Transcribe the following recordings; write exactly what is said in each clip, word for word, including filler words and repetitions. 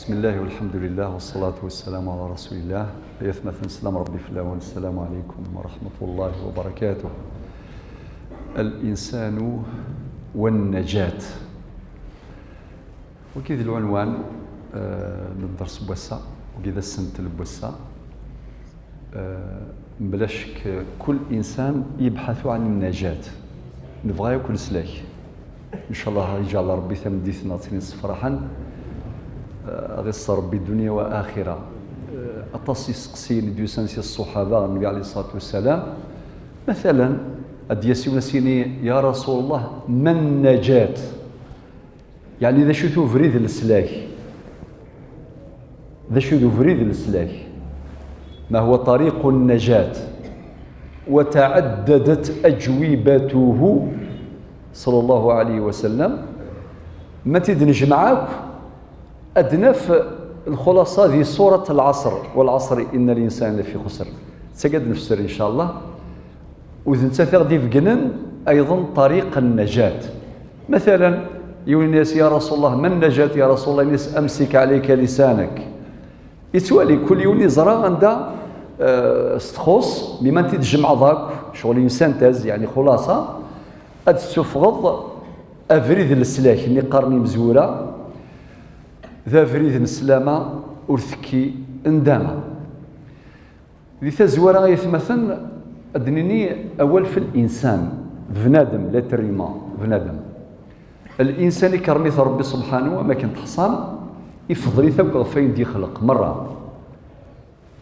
بسم الله والحمد لله والصلاة والسلام على رسول الله. Ay atmaten, sslam Ṛebbi fell-awen. السلام عليكم ورحمة الله وبركاته. الإنسان والنجاة. Wagi d lɛunwan, eh, n dders n wass-a, wagi d asentel n wass-a. Eh, mebla ccek, kul insan yebḥatu ɛan nnajat. Nebɣa akk leslak. Ncallah, iǧɛel Ṛebbi tameddit-nneɣ d tin yessefraḥen. Eh, ad iṣṣer Ṛebbi ddunya wa axira. Eh, aṭas iseqsiyen i d-yusan si ṣṣuḥaba n Nnbi ɛalayhi ṣṣalatu wassalam. Matalan, ad d-yas yiwen ad s-yini: "Ya Rasul Allah, ma nnajat?" Yeɛni, d acu-t ubrid n leslak? D acu d ubrid n leslak? ما هو طريق النجاة؟ وتعددت أجوبته صلى الله عليه وسلم. Ma t-id-nejmeɛ akk, ad naf lxulaṣa di surat Lɛaṣr. والعصر إن الإنسان لفي خسر. D tagi ad nefser, ncallah. U d nettat i ɣ-d-ibeggnen ayḍen ṭariq n-najat. Matalan, yiwen yenna-yas: "Ya Rasul Allah, ma n-najat, ya Rasul Allah?" Yenna-yas: "Amsik ɛalayka lisanak." Yettwali, kul yiwen yeẓra anda, eh, s-txuṣṣ, mi ma n-t-id-tjemɛeḍ akk, ccɣel une synthèse, yeɛni xulaṣa, ad d-tessufɣeḍ abrid n leslak, nni qqaren imezwura, d abrid n sslama ur tekki ndama. Di tazwara, ay atmaten, ad d-nini awal f linsan, bnadem, l'être humain, bnadem. Linsan ikerrem-it Ṛebbi subḥanahu, am akken teḥṣam, ifḍel-it akk ɣef wayen d-yexleq merra.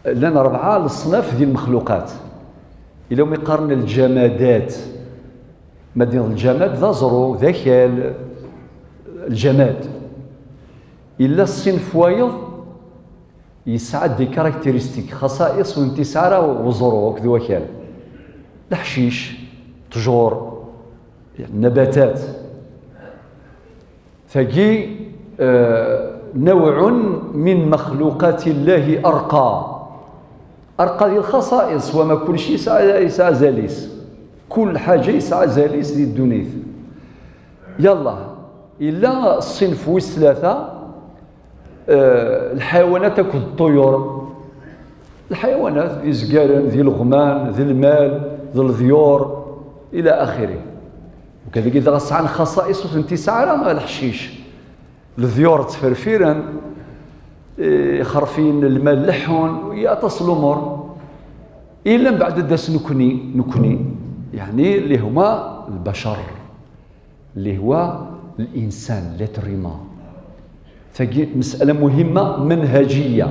Llan rebɛa leṣnaf di lmexluqat. Ila umi qqaren lǧamadat. Ma d-niniḍ lǧamad, d aẓru, d akal, lǧamad. Ila ṣṣinf wayeḍ, yesɛa des caractéristiques, xaṣa'iṣ ur tent-yesɛi ara uẓru akked wakal. Leḥcic, ṭṭjur, nnabatat. Tagi, eh, نوع من مخلوقات الله أرقى. Arqa di lxaṣa'iṣ, wama kulci yesɛa, yesɛa azal-is. Kul ḥaǧa yesɛa azal-is di ddunit. Yallah, illa ṣṣinf wis tlata, eh, lḥayawanat akked ṭṭuyur. Lḥayawanat d izgaren, d ileɣman, d lmal, d leḍyur, ila axiri. Ukadagi dɣa sɛan xaṣa'iṣ ur tent-isɛa ara leḥcic. Leḍyur ttferfiren, eh, ixerfiyen n lmal leḥḥun, i aṭas n lumuṛ. Illa mbeɛd ad d-as nekni, nekni, yeɛni اللي هو البشر. اللي هو الإنسان، l'être humain. Tagi مسألة مهمة منهجية.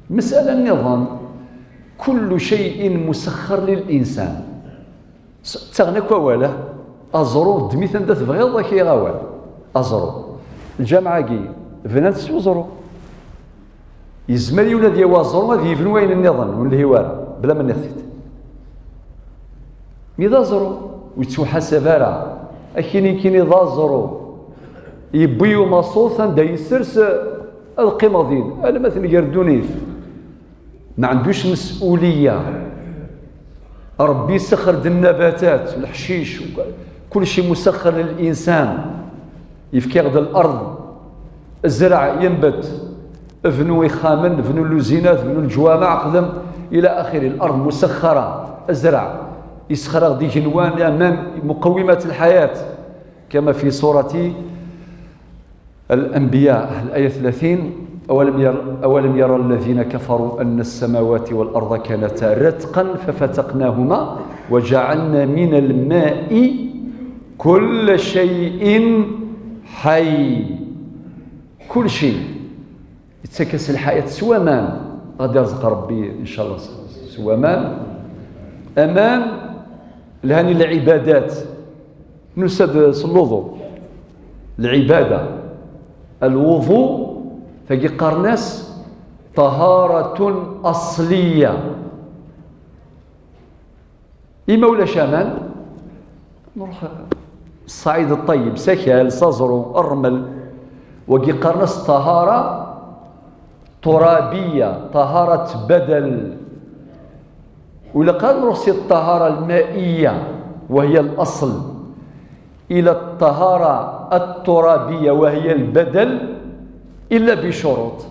مسألة نظام، كل شيء مسخر للإنسان. S-, ttaɣen akk awal, ah. Aẓru, ddem-it anda tebɣiḍ, ad k-yaɣ awal. Aẓru. Lǧameɛ-agi, bnan-t s uẓru. Yezmer yiwen ad yawi aẓru, ad yebnu ayen nniḍen, ur nelhi wara, bla ma nniɣ-t-id. Mi d aẓru, ur yettwaḥasab ara. Akini kini d aẓru. Yewwi umaṣut anda yessers, ad qqimeɣ din, alamma tenger ddunit. Ma ɛendux مسؤولية. Ṛebbi yessexxer-d nnabatat, leḥcic, kulci مسخر للإنسان. Yefka-ɣ-d lard, zreɛ, yenbet, bnu ixxamen, bnu lluzinat, bnu leǧwameɛ, xdem, ila axiri. Lard مسخرة, zreɛ. Yessexxer-aɣ-d igenwan, aman, مقومات الحياة. كما في سورة الأنبياء، الآية ثلاثين: أولم ير-، أولم ير الذين كفروا أن السماوات والأرض كانتا رتقا ففتقناهما وجعلنا من الماء كل شيء حي. Kulci yettak-as lḥayat s waman. Ad d-irzeq Ṛebbi, ncallah, s, s waman. Aman, lhan i lɛibadat. Nusa-d s lwuḍu. Lɛibada. Lwuḍu, tagi qqaren-as طهارة أصلية. I ma ulac aman, nruḥ ṣṣaɛid ṭṭeyyeb, s akal, s aẓru, ṛṛmel. Wagi qqaren-as ṭṭahara ṭurabiyya, ṭaharat badal. Ula qal nruḥ si ṭṭahara lmaiyya, wa hiya al-asl, ila ṭṭahara at-turabiyya, wa hiya al-badal. إلا بشروط.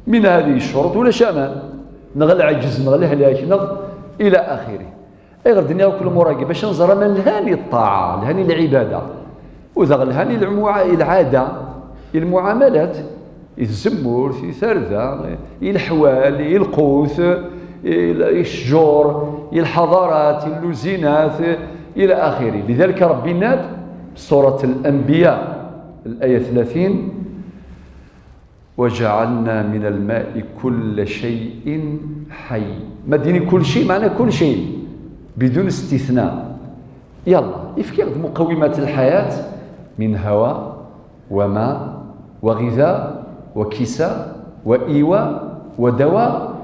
من هذه الشروط ولا شمال، نغ العجز، نغ الهلاك، نغ إلى آخره. أي غير دنيا وكل مراقب باش نزرى من لهاني الطاعة، لهاني العبادة، وذا لهاني المعا-، العادة، المعاملات، الزمور، في ثردة، الحوال، القوت، الشجور، الحضارات، اللوزينات، إلى آخره. لذلك ربي ناد سورة الأنبياء، الآية ثلاثين: "وجعلنا من الماء كل شيء حي". ما ديني كل شيء، معنى كل شيء بدون استثناء. يلا، يفكر مقومات الحياة من هواء وماء وغذاء وكساء وإيواء ودواء.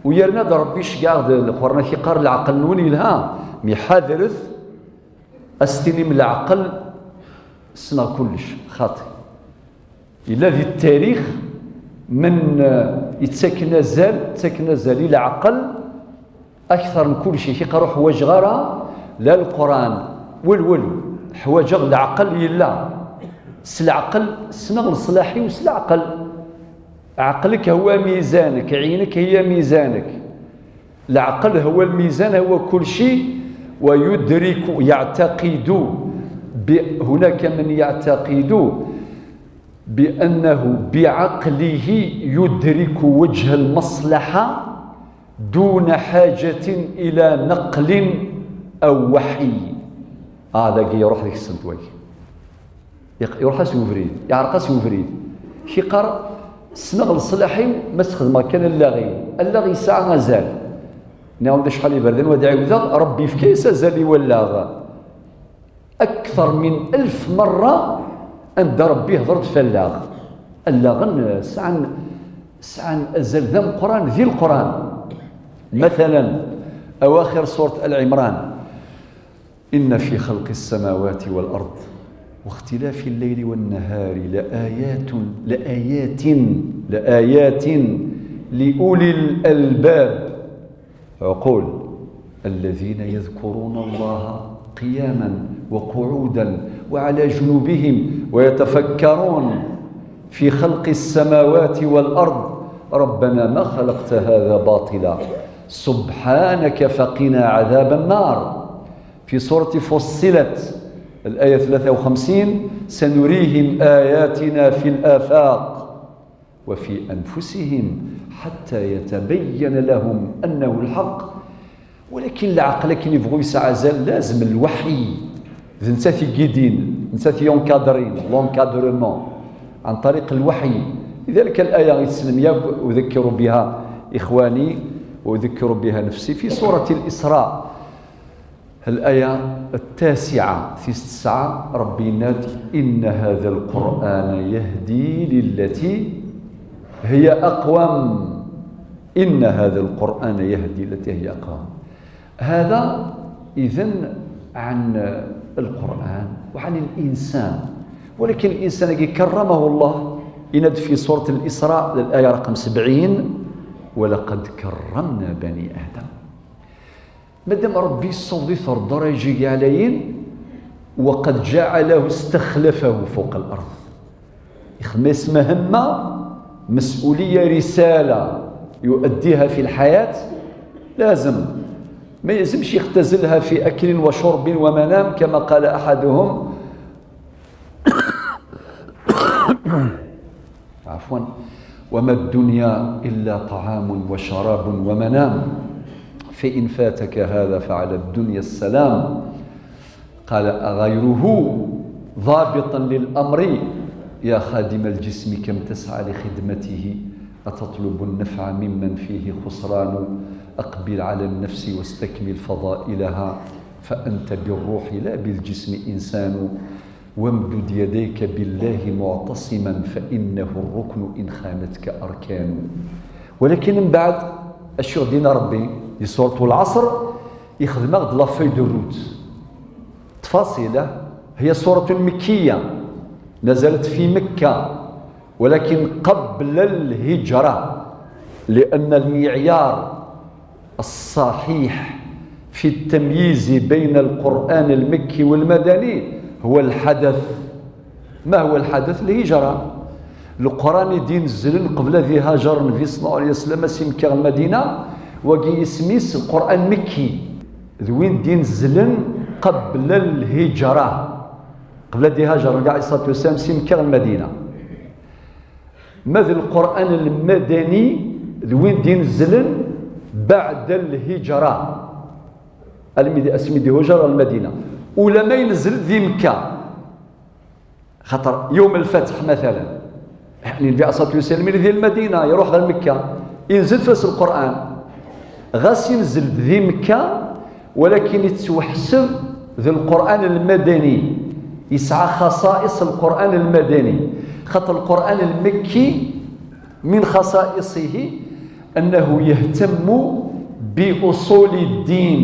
ويرنا ربي شكاع القرآن كي قال: "العقل نون يلها مي حاذرث". أستني من العقل سنا كلش خاطئ. إلا ذي التاريخ من، آه، يتسكن زال، يتسكن زال إلى عقل أكثر من كل شيء. كي قالوا حوايج غارة، لا القرآن، والو، والو. حوايج العقل يلا. س العقل، سنغ الصلاحي وس العقل. عقلك هو ميزانك، عينك هي ميزانك. العقل هو الميزان، هو كل شيء. ويدرك، يعتقد ب-، هناك من يعتقد بأنه بعقله يدرك وجه المصلحة دون حاجة إلى نقل أو وحي. هذا كي يروح ديك السنت وجه. يق-، يروح-as ubrid، يعرق-as ubrid. كي قال: "سنغ لصلاحي ما استخدمه كان اللاغي". اللاغي ساعة مازال. نعم، ده شحال يبردن ودا عاودة، ربي في كيس زالي ولاغ. أكثر من ألف مرة عند ربي هضرت فلاغ. اللاغن سعن، سعن أزل ذا القرآن، ذي القرآن. مثلًا، أواخر سورة آل عمران: "إن في خلق السماوات والأرض واختلاف الليل والنهار لآيات، لآيات، لآيات لأولي الألباب". عقول: "الذين يذكرون الله قياما وقعودا وعلى جنوبهم ويتفكرون في خلق السماوات والأرض ربنا ما خلقت هذا باطلا سبحانك فقنا عذاب النار". في سورة فصلت، الآية ثلاثة وخمسين: "سنريهم آياتنا في الآفاق وفي أنفسهم حتى يتبين لهم أنه الحق". ولكن العقل كي يبغوا يسعى زال لازم الوحي، نتا تيقيدين، نتا تيونكادرين، l'encadrement عن طريق الوحي. لذلك الآية يتسلم ياك أذكر بها إخواني وأذكر بها نفسي في سورة الإسراء. الآية التاسعة في تسعة، ربي ينادي: "إن هذا القرآن يهدي للتي هي أقوم". إن هذا القرآن يهدي للتي هي أقوم. هذا إذن عن القرآن وعن الإنسان، ولكن الإنسان كي كرمه الله، يناد في سورة الإسراء الآية رقم سبعين: "ولقد كرمنا بني آدم". مادام ربي يصوض يثر الدرجة عليين، وقد جعله استخلفه فوق الأرض. يخمس مهمة، مسؤولية، رسالة يؤديها في الحياة. لازم، ما يلزمش يختزلها في أكل وشرب ومنام، كما قال أحدهم: عفوا: "وما الدنيا إلا طعام وشراب ومنام، فإن فاتك هذا فعلى الدنيا السلام". قال غيره ضابطا للأمر: "يا خادم الجسم كم تسعى لخدمته، أتطلب النفع ممن فيه خسران؟ أقبل على النفس واستكمل فضائلها، فأنت بالروح لا بالجسم إنسان". وامدد يديك بالله معتصما فإنه الركن إن خانتك أركان. ولكن من بعد، أشو دينا ربي؟ لسورة العصر يخدم غد la feuille de route. تفاصيله، هي سورة مكية نزلت في مكة، ولكن قبل الهجرة، لأن المعيار الصحيح في التمييز بين القرآن المكي والمدني هو الحدث. ما هو الحدث؟ الهجرة. Leqran i d-inezzlen qbel ad ihajer Nnbi صلى الله عليه وسلم si Mekka ɣer Lmadina, wagi isem-is Lqur'an Mekki, d win d-inezzlen qbel lhijra, qbel ad ihajer Nnbi عليه الصلاة والسلام si Mekka ɣer Lmadina. Ma d Lqur'an Lmadani, d win d-inezzlen بعد الهجرة, almi d asmi d-ihujer ɣer Lmadina, ulama inzel di Mekka. Xaṭer يوم الفتح, مثلا, يعني, Nnbi عليه الصلاة والسلام yella di Lmadina, iruḥ ɣer Mekka, inzel fas Lqur'an. Ɣas inzel-d di Mekka, walakin ittwaḥseb d Lqur'an Lmadani. Yesɛa خصائص Lqur'an Lmadani. Xaṭer Lqur'an Lmekki من خصائصه أنه يهتم بأصول الدين،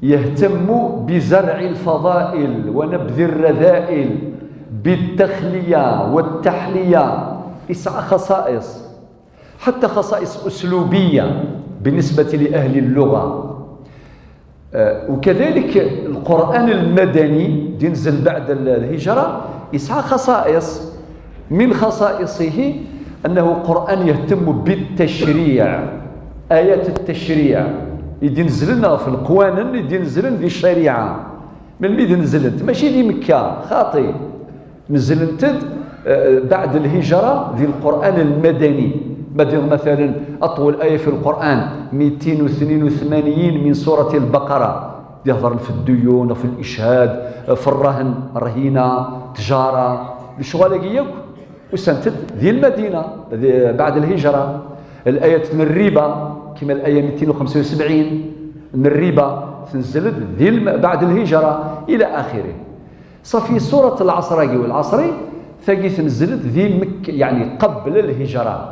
يهتم بزرع الفضائل ونبذ الرذائل، بالتخلية والتحلية. Yesɛa خصائص, حتى خصائص أسلوبية بالنسبة لأهل اللغة. آه، وكذلك القرآن المدني دينزل بعد الهجرة يسعى خصائص. من خصائصه أنه قرآن يهتم بالتشريع, آيات التشريع يدينزلن في القوانين, يدينزلن في الشريعة. من ميد نزلت ماشي دي مكة خاطي, نزلنت, آه، بعد الهجرة ذي القرآن المدني. مدن مثلا أطول آية في القرآن ميتين وثنين وثمانين من سورة البقرة, يهضر في الديون, في الإشهاد, في الرهن, رهينة, تجارة, الشغل ياك, وسنتد ذي المدينة, ذي, بعد الهجرة. الآية من الربا, كما الآية ميتين وخمسة وسبعين من الربا, تنزلت ذي الم-, بعد الهجرة إلى آخره. صافي, سورة العصر, أجي والعصر, ثقي تنزلت ذي مك-, يعني, قبل الهجرة.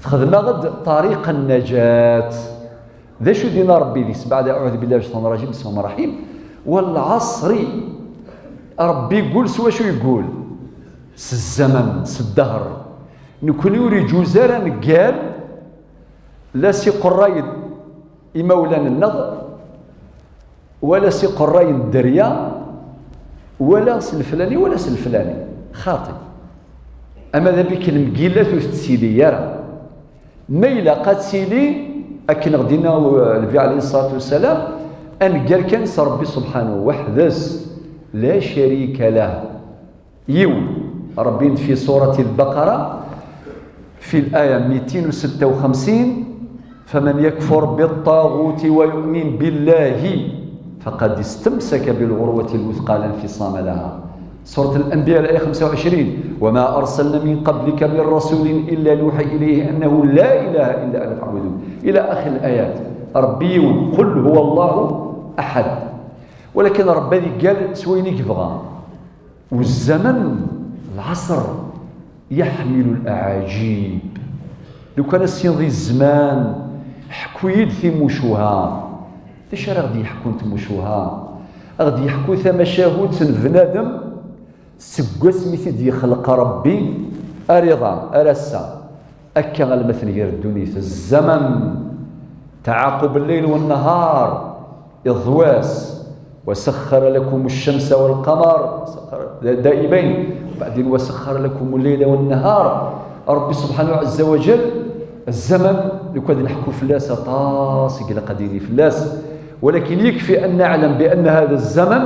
تخدم غد طريق النجاة. ذا شو دينا ربي ذي سبعة؟ أعوذ بالله من الشيطان الرجيم, بسم الله الرحمن الرحيم. والعصر. ربي يقول سوا شو يقول. س الزمن, س الدهر. نكوني وري جوزارا نقال, لا سي قرايد إمولانا النظر, ولا سي قراي الدريا, ولا سلفلاني ولا سلفلاني. خاطي. أما ذا بك المقيلة تسيلي يرى. ما إلا قد سيلي, أكن غدينا النبي عليه الصلاة والسلام, أن قال كان ربي سبحانه وحده, لا شريك له. يو, ربي في سورة البقرة في الآية ميتين وستة وخمسين: فمن يكفر بالطاغوت ويؤمن بالله فقد استمسك بالعروة الوثقى لا انفصام لها. سورة الأنبياء، الآية خمسة وعشرين: وما أرسلنا من قبلك من رسول إلا نوحي إليه أنه لا إله إلا أنا فاعبدون، إلى آخر الآيات. ربي يو, قل هو الله أحد. ولكن ربي قال سويني كبغا. والزمن, العصر, يحمل الأعاجيب. لو كان السيضي الزمان, حكويد في مشوها. ايش راه غادي يحكون تمشوها؟ غادي يحكوا ثما شاهوت بنادم سقاس ميتي دي خلق ربي أريضا أرسا. أكا غلمة غير الدنيا الزمن, تعاقب الليل والنهار, إضواس. وسخر لكم الشمس والقمر, سخر دائبين, وبعدين وسخر لكم الليل والنهار. ربي سبحانه عز وجل, الزمن, لو كان نحكوا فلاس طاس, يقلق ديني فلاس, ولكن يكفي أن نعلم بأن هذا الزمن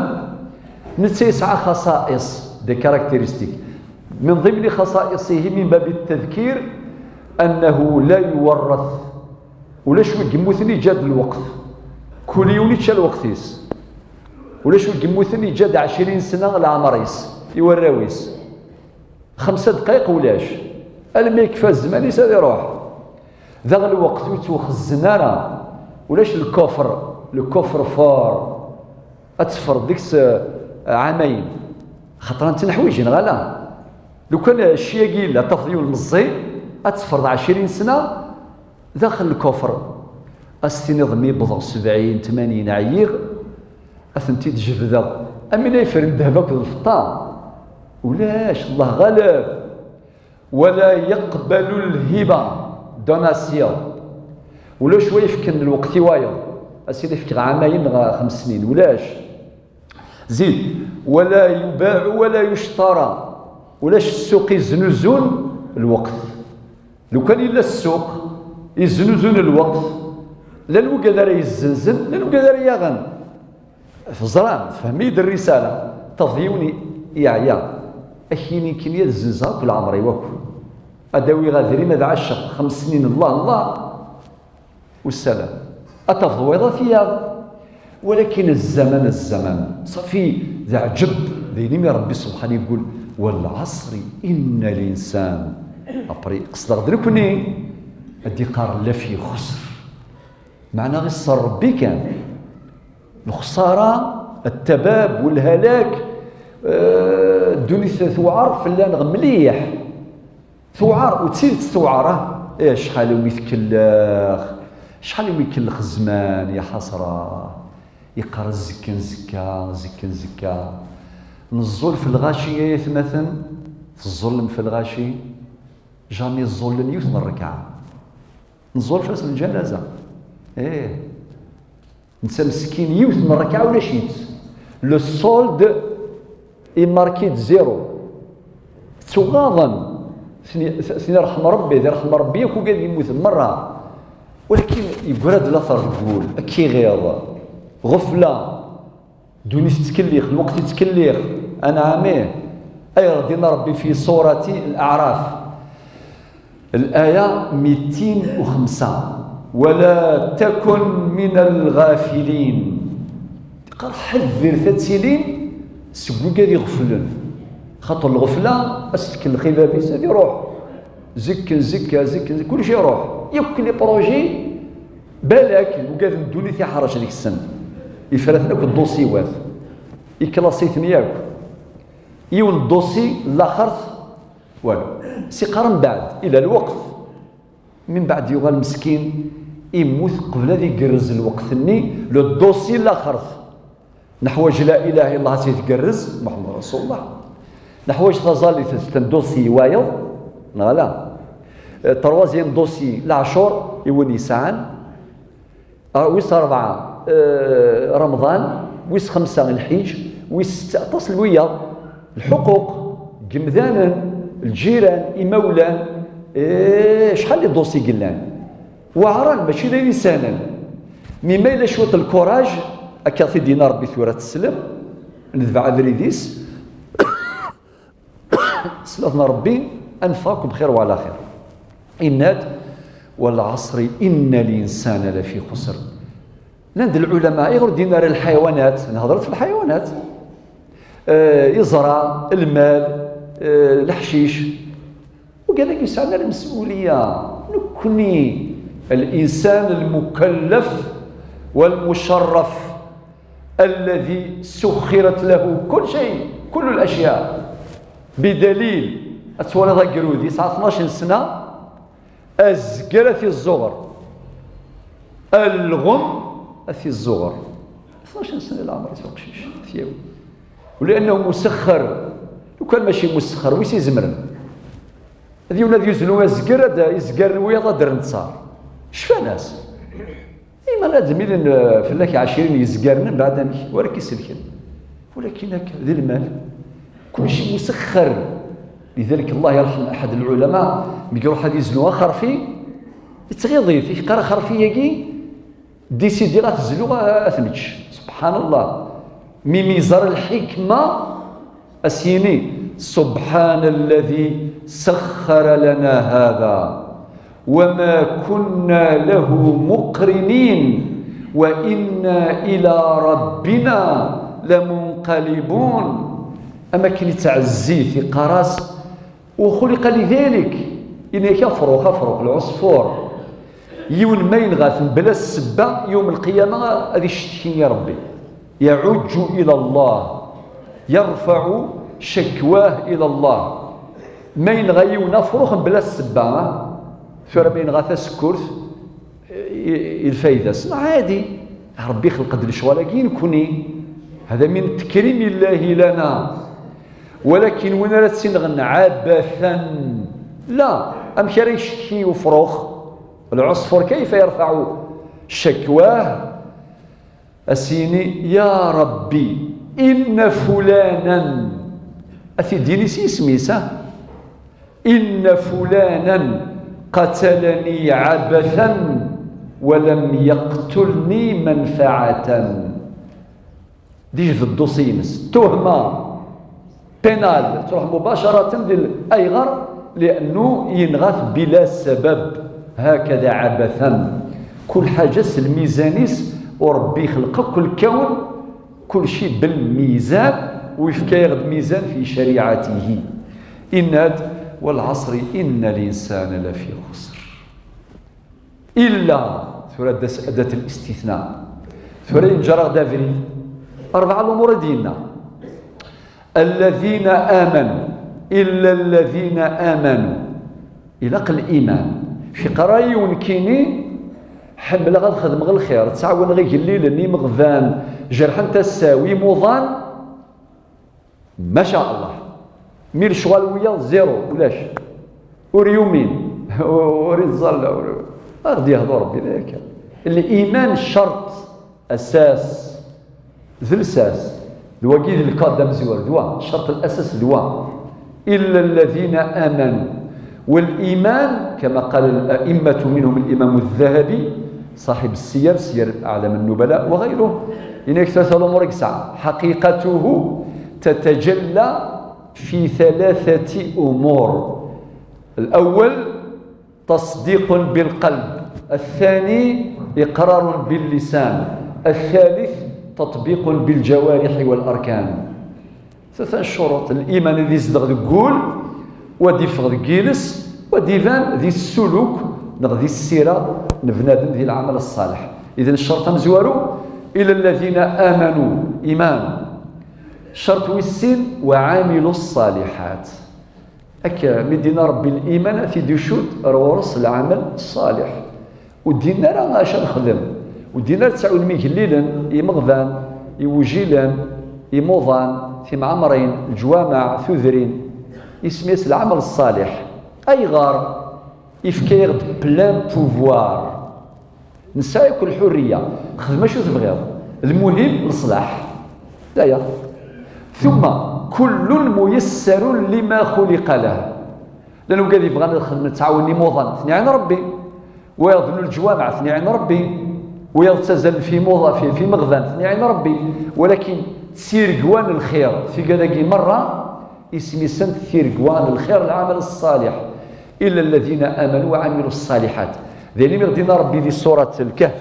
نتا يسعى خصائص, des caractéristiques. من ضمن خصائصه من باب التذكير أنه لا يورث. Ulac wi yemmuten iǧǧa-d lweqt. Kul yiwen ičča lweqt-is. Ulac wi yemmuten iǧǧa-d ɛecrin sna leɛmer-is i warraw-is. Xemsa dqayeq ulac. Almi yekfa zzman-is ad iruḥ. Daɣ lweqt ur yettwaxezzen ara. Ulac lkufr, lkufr fort. Ad teffreḍ deg-s, eh, ɛamayen. Xaṭer n tneḥwiǧin, ɣala. Lukan cci-agi yella, tafeḍ yiwen meẓẓi, ad teffreḍ ɛecrin sna daxel lkufr. Ad s-tiniḍ mi wwḍeɣ sebɛin, tmanyin, ɛyiɣ, ad tent-id-jebdeɣ. Amin ay ffren ddheb akked lfeṭṭa? Ulac, Allah ɣaleb. ولا يقبل الهبة, donation. Ulac wa yefken lweqt i wayeḍ. Ad s-yini fkeɣ ɛamayen neɣ xems snin. Ulac. Zid. ولا يباع ولا يشترى. Ulac ssuq i znuzun, Lweqt. Lukan yella ssuq yeznuzun lweqt, llan wigad ara yezzenzen, llan wigad ara yaɣen. Teẓram, tefhem-iyi-d rrisala. Tafeḍ yiwen yeɛya, ad k-yini nekkini ad zzenzeɣ akk leɛmer-iw akk, ad awiɣ adrim, ad ɛaceɣ xems snin, Allah, Allah, ussalam. Ad tafeḍ wayeḍ ad t-yaɣ. Walakin zzaman, zzaman, ṣafi, d aɛǧeb. D ayen imi Rebbi subḥan yeggul: "Wal ɛasri inna linsan." Après, qesdeɣ-d nekkni, ad d-iqqar: "Lafi xusr." Meɛna ɣiṣṣer Rebbi kan. Lexsara, ttabab, walhalak, eh, ddunit tewɛer fell-aneɣ mliḥ. Tewɛer, u d tidet tewɛer, ah. Eh, acḥal umi tkellex, acḥal umi ikellex zzman, ya ḥasra. Yeqqar: "Zzikken zikka, zzikken zikka." Neẓẓul f lɣaci, ay atmaten, teẓẓullem f lɣaci? Jamais ẓẓullen yiwet n rrekɛa. Neẓẓul f ass n lǧanaza. Eh. Netta meskin, yiwet n rrekɛa ulac-itt. Le solde est marqué de zéro. Ttuɣaḍen. Ten-, ten-, irḥem Rebbi, d irḥem Rebbi akk ugad yemmuten merra. Walakin yeggra-d later deg wul, akiɣiḍ, ɣefla, ddunit tettkellix, lweqt yettkellix, anɛam ih. Ayɣer d-yenna Rebbi fi surati Al-A'raf, الآية ميتين وخمسة: "ولا تكن من الغافلين". Yeqqar: "Ḥaddiret ad tilim seg wigad iɣeflen." Xaṭer lɣefla, ad s-tkellex i bab-is, ad iruḥ. Zikken, zikka, zikken, zik-, kullec iruḥ. Yakk les projets, balak, wigad n ddunit iḥṛec deg-sen. Ifra-ten akk ddusiwat. Iklaṣi-ten yakk. Yiwen ddusi, laxert, walu. Siqqar mbeɛd, ila lweqt. Mbeɛd yuɣal meskin, immut qbel ad igerrez lweqt-nni, le dossier laxert. Neḥwaǧ la ilaha illallah ad tt-tgerrez, Muḥemmed Rasulullah. Neḥwaǧ taẓallit ad tt-tendusi i wayeḍ, neɣ ala? Eh, troisième dossier, leɛcur i win yesɛan. Ah, wis rebɛa, eh, Remḍan, wis xemsa, lḥiǧ, wis setta, aṭas n wiyaḍ, lḥuquq, n yemdanen, lǧiran, imawlan, eh, acḥal n dossier yellan. Weɛran, mačči d ayen isehlen. Mi ma yella cwiṭ lkuraj, akka t-id-yenna Rebbi tura teslem, nedbeɛ abrid-is, s laten Rebbi, ad neffeɣ akk bxir wa ɛla xir. Yenna-d: "Wal ɛasri inna linsana lafi xusr." Nnan-d lɛulama, ayɣer ur d-yenna ara lḥayawanat? Nhedṛet f lḥayawanat. Eh, iẓra, lmal, eh, leḥcic. Wigad-agi ur sɛan ara lmesuliya. Nekkni, الإنسان المكلف والمشرف الذي سخرت له كل شيء، كل الأشياء، بدليل، ad twaliḍ agrud yesɛa tnac n sna, azger ad t-izzuɣer, alɣem ad t-izzuɣer. Tnac n sna leɛmer-is uqcic, ad t-yawi. ولأنه مسخر. Lukan mačči musexxer, wi s-izemren? Ad yiwen ad yuzlu azger, ad izgaren wiyaḍ ad d-rren ttaṛ. Cfan-as. Iman ad d-milen, eh, fell-ak ɛecrin yezgaren, mbeɛd amek? Ur ak-iselken. Walakin akka, d lmal. Kulci musexxer. Lidalik, Allah yerḥem aḥad lɛulama, mi iruḥ ad izlu axerfi, yettɣiḍ-it, yeqqar: "Axerfi-agi, décidiɣ ad t-zluɣ, a-, ad t-nečč." Subḥanallah. Mi, mi yeẓra lḥikma, ad s-yini: "سبحان الذي سخر لنا هذا وما كنا له مقرنين وإنا إلى ربنا لمنقلبون." Am akken yettɛezzi-t, yeqqar-as: "وخلق لذلك." Yenna-yak afrux, afrux, lɛusfur. Yiwen ma yenɣa-t mebla ssebba, yawm lqiyama ad icetki i Rebbi. يعج إلى الله، يرفع شكواه إلى الله. Ma yenɣa yiwen afrux mebla ssebba, ah, tura ma yenɣa tasekkurt, i, i lfayda-s, ɛadi. Rebbi ixleq-d lecɣal-agi i nekni. هذا من تكريم الله لنا. Walakin win ara tt-inɣen ɛabatan, la, amek ara yecetki ufrux? Lɛusfur, كيف يرفع شكواه؟ Ad s-yini: "Ya Rebbi, inna fulanan." Ad t-id-yini s yisem-is, ah. إن فلانا قتلني عبثا ولم يقتلني منفعة. Deg d dossier-ines, tuhma pénale, truḥ مباشرة deg l-, ayɣer? لأنه yenɣa-t بلا سبب، هكذا عبثا. Kul ḥaǧa s lmizan-is, u Ṛebbi ixleq akk lkawn, kulci بالميزان, u yefka-yaɣ-d mizan في شريعته. Yenna-d: والعصر إن الإنسان لفي خسر. إلا, tura d-, أداة الاستثناء. Tura yenǧer-aɣ-d abrid. Rebɛa lumuṛ i d-yenna. الذين آمنوا، إلا الذين آمنوا. Ilaq liman. Yeqqar-aɣ yiwen nekkini, ḥemmleɣ ad xedmeɣ lxir, ttɛawaneɣ igellilen, imeɣban, jerḥen tasa-w, imuḍan, ma sha Allah. Mi lecɣal wiyaḍ, zéro, ulac. Ur yumin, ur iẓẓalla, ur, ad ɣ-d-yehdu Ṛebbi, d aya kan. Liman ccerṭ, asas, d lsas. D wagi d lkad amezwaru, d wa, ccerṭ lasas d wa. إلا الذين آمنوا. والإيمان كما قال الأئمة منهم الإمام الذهبي صاحب السير، سير أعلام النبلاء وغيره، yenna-ak tlata lumuṛ i yesɛa. حقيقته تتجلى في ثلاثة أمور. الأول تصديق بالقلب، الثاني إقرار باللسان، الثالث تطبيق بالجوارح والأركان. Tlata n ccuruṭ: liman ad izdeɣ deg wul, u ad iffeɣ deg yiles, u ad iban di ssuluk neɣ di ssira n bnadem, di lɛamal ṣṣaleḥ. Idan ccerṭ amezwaru, إلا الذين آمنوا, iman. Ccerṭ wis sin, وعملوا الصالحات. Akka, mi d-yenna Ṛebbi liman, ad t-id-icudd ar ɣur-s lɛamal ṣṣaleḥ. Ur d-yenni ara acu ad nexdem. Ur d-yenni ara ad tɛawnem igellilen, imeɣban, igujilen, imuḍan, timɛemrin, leǧwameɛ, tudrin. Isem-is lɛamal ṣṣaleḥ. Ayɣer? Yefka-yaɣ-d plein pouvoir. Nesɛa akk lḥurriya. Xdem acu tebɣiḍ. Lmuhim, leṣlaḥ. D aya. ثم كل ميسر لما خلق له. Llan wigad yebɣan ad xedmen, ttɛawanen imuḍan, ten-iɛin Ṛebbi. Wiyaḍ bennun leǧwameɛ, ten-iɛin Ṛebbi. Wiyaḍ ttazalen fi imuḍan, fi, fi imeɣban, ten-iɛin Ṛebbi. Walakin tirgwa n lxir, tigad-agi merra, isem-isent tirgwa n lxir, lɛamal ṣṣaleḥ. إلا الذين آمنوا وعملوا الصالحات. D ayen i ɣ-d-yenna Ṛebbi di surat Lkehf,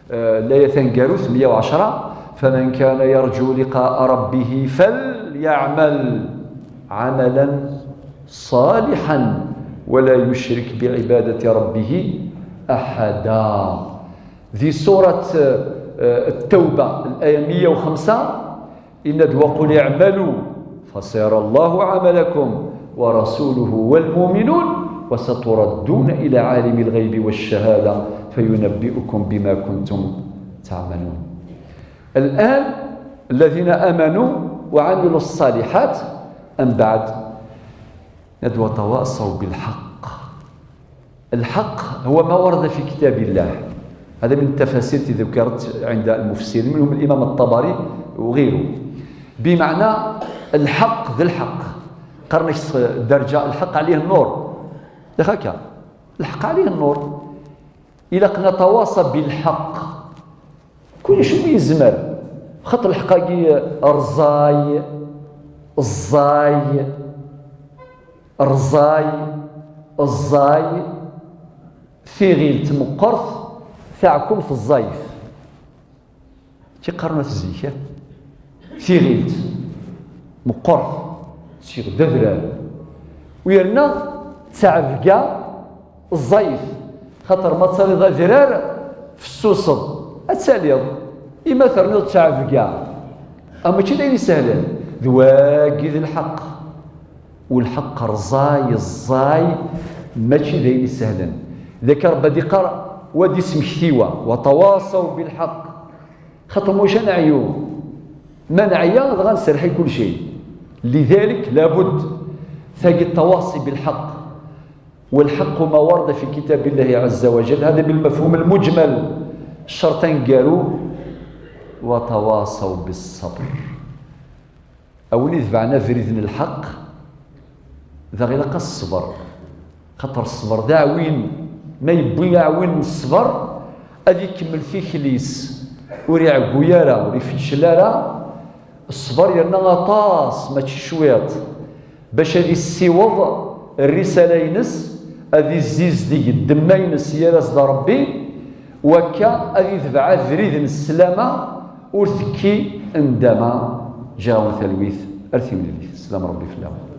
eh, laya taneggarut, meyya u ɛecṛa: فمن كان يرجو لقاء ربه فليعمل عملا صالحا ولا يشرك بعبادة ربه أحدا. Di surat, eh, Ttawba, laya meyya u xemsa, yenna-d: وقل اعملوا فسيرى الله عملكم ورسوله والمؤمنون وستردون إلى عالم الغيب والشهادة فينبئكم بما كنتم تعملون. الآن الذين آمنوا وعملوا الصالحات، أم بعد، وتواصوا بالحق. الحق هو ما ورد في كتاب الله. هذا من التفاسير التي ذكرت عند المفسرين، منهم الإمام الطبري وغيره. بمعنى الحق ذا الحق. قرنك درجة الحق عليه النور. يا خاكا، الحق عليه النور. إلا قلنا تواصى بالحق، كل شيء يزمر. خاطر الحق ي-، رزاي، الزاي، رزاي، الزاي، ثيغيل تمقرث، ثعكم في الزايف. كي قرنت الزيكا. Tiɣilt meqqert, ssiɣ d adrar, u yerna d taɛebga ẓẓayet, xaṭer ma tariḍ adrar fessuseḍ, ad taliḍ, ima terniḍ d taɛebga, a mačči d ayen isehlen, d wagi d lḥeqq. U lḥeqq rẓay, ẓẓay, mačči d ayen isehlen. D akka Rebbi ad iqqar, wa d ismekti wa, wa tawaṣaw bilḥeqq. Xaṭer ma ulac ad neɛyu. Ma neɛya, dɣa nserreḥ i kulci. Lidalik, labud, tagi ttawaṣi bilḥeqq. والحق ما ورد في كتاب الله عز وجل، هذا بالمفهوم المجمل. Ccerṭ aneggaru, وتواصوا بالصبر. A win itebɛen abrid n lḥeqq, Daɣ ilaq-as ṣṣber. Xaṭer ṣṣber d aɛwin. Ma yewwi aɛwin n ṣṣber, ad ikemmel tikli-s, ur iɛeggu ara, ur ificcel ara. Ṣṣber yerna aṭas, mačči cwiṭ, bac ad issiweḍ rrisala-ines, ad izzizdeg ddemma-ines, yerra-as-d Ṛebbi, wakka ad itbeɛ abrid n sslama, ur tekki ndama. Ǧǧiɣ-awen talwit, ar timlilit, sslam Ṛebbi fell-awen.